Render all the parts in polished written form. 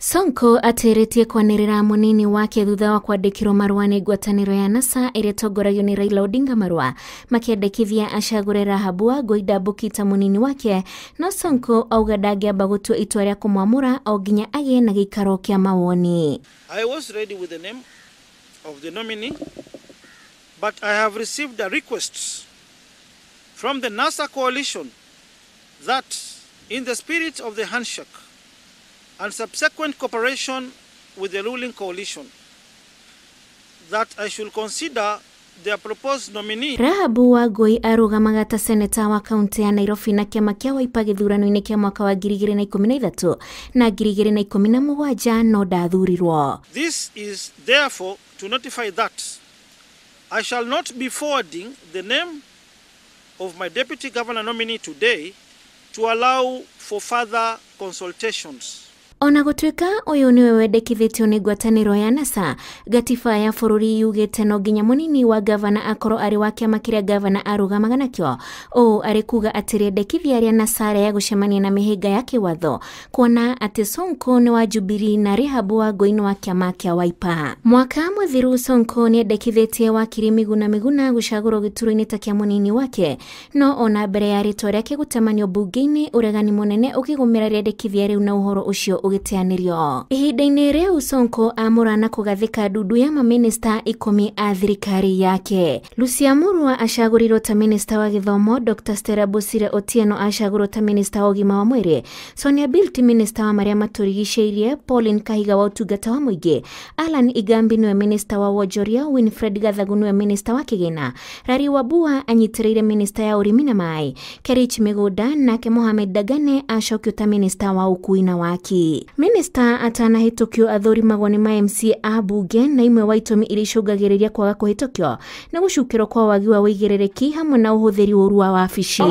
Sonko atĩrĩtie kwanĩrĩra mũnini wake thutha wa kwandĩkĩrwo marũa nĩ ngwatanĩro ya NASA ĩrĩa ĩtongoragio nĩ Raila Odinga marũa makĩendekithia acagũre Rahabu Wangũi Ndambũki ta mũnini wake, no Sonko auga ndangĩamba gũtua itua rĩa kũmwamũra o nginya agĩe na gĩikaro kĩa mawoni. I was ready with the name of the nominee, but I have received a request from the NASA coalition that in the spirit of the handshake and subsequent cooperation with the ruling coalition, that I should consider their proposed nominee. Rahabu Wangũi arũgamaga ta seneta wa kaunti ya Nairobi na kĩama kĩa Wiper gĩthurano-inĩ kĩa mwaka wa 2013 na 2017 no ndathurirwo. This is therefore to notify that I shall not be forwarding the name of my deputy governor nominee today to allow for further consultations. Ona gũtuĩka ũyũ nĩwe wendekithĩtio nĩ ngwatanĩro ya NASA, gatiba ya bũrũri yugĩte no nginya mũnini wa gavana akorwo arĩ wa kĩama kĩrĩa gavana arũgamaga nakĩo. Ũũ arĩ kuga atĩ rĩendekithia rĩa NASA rĩa gũcemania na mĩhĩnga ya kĩwatho, kuona atĩ Sonko nĩ wa Jubilee na Rahabu Wangũi nĩ wa kĩama kĩa Wiper. Mwaka mũthiru Sonko nĩendekithĩtie wakiri Miguna Miguna gũcagũrwo gĩturwa-inĩ ta kĩa mũnini wake, no ona mbere ya rĩtwa rĩake gũtemanio mbunge-inĩ, ũregani mũnene ũkĩgũmĩra rĩendekithia rĩu na ũhoro ũcio ũgĩteanĩrio. Ihinda-inĩ rĩu Sonko amũra na kũgathĩka ndundu ya mamĩnĩsta 10 a thirikari yake. Lucia Murua acagũrirwo ta minista wa gĩthomo, Dr. Stella Bosire Otieno acagũrirwo ta minista wa ũgima wa mwĩrĩ, Sonia Bilti minista wa marĩa matũrigicĩirie, Pauline Kahiga wa ũtungata wa mũingĩ, Alan Igambi nĩwe minista wa wonjoria, Winfred Gathagu nĩwe minista wa kĩgĩna, Rari Wambua anyitĩrĩire minista ya ũrĩmi na maĩ, Kerich Mĩgũnda nake Mohamed Dagane acokio ta minista wa ũkui na waki. Minista atanahĩtũkio athũrimagwo nĩ ma MCA a mbunge na imwe wa itũmi iria icũngagĩrĩria kwaga kũhĩtũkio na gũcukĩrwo kwa wagi wa ũigĩrĩrĩki hamwe na ũhũthĩri ũru wa wabici.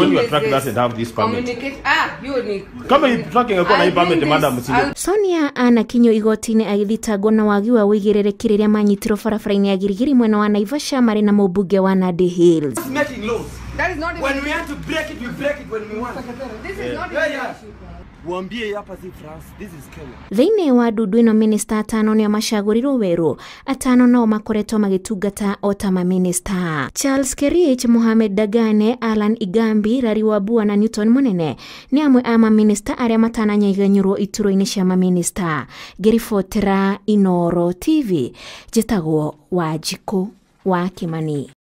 Sonia anakinyio igoti-inĩ agĩthitangwo na wagi wa ũigĩrĩrĩki rĩrĩa manyitirwo barabara-inĩ ya Girigiri mwena wa Naivasha marĩ na mũmbunge wa Nandi Hills. When we want to break it, we break it when we want. This is not Waambie hapa si France, this is Kenya. Thĩinĩ wa ndundu ĩno minista atano nĩo macagũrirwo werũ, atano nao makoretwo magĩtungata o ta maminista. Charles Kerich, Mohamed Dagane, Alan Igambi, Rari Wambua na Newton Munene nĩ amwe a maminista arĩa matananyeganyũrwo iturwa-inĩ cia maminista. Ngĩribotera Inooro TV, njĩtagwo Wanjikũ wa Kimani.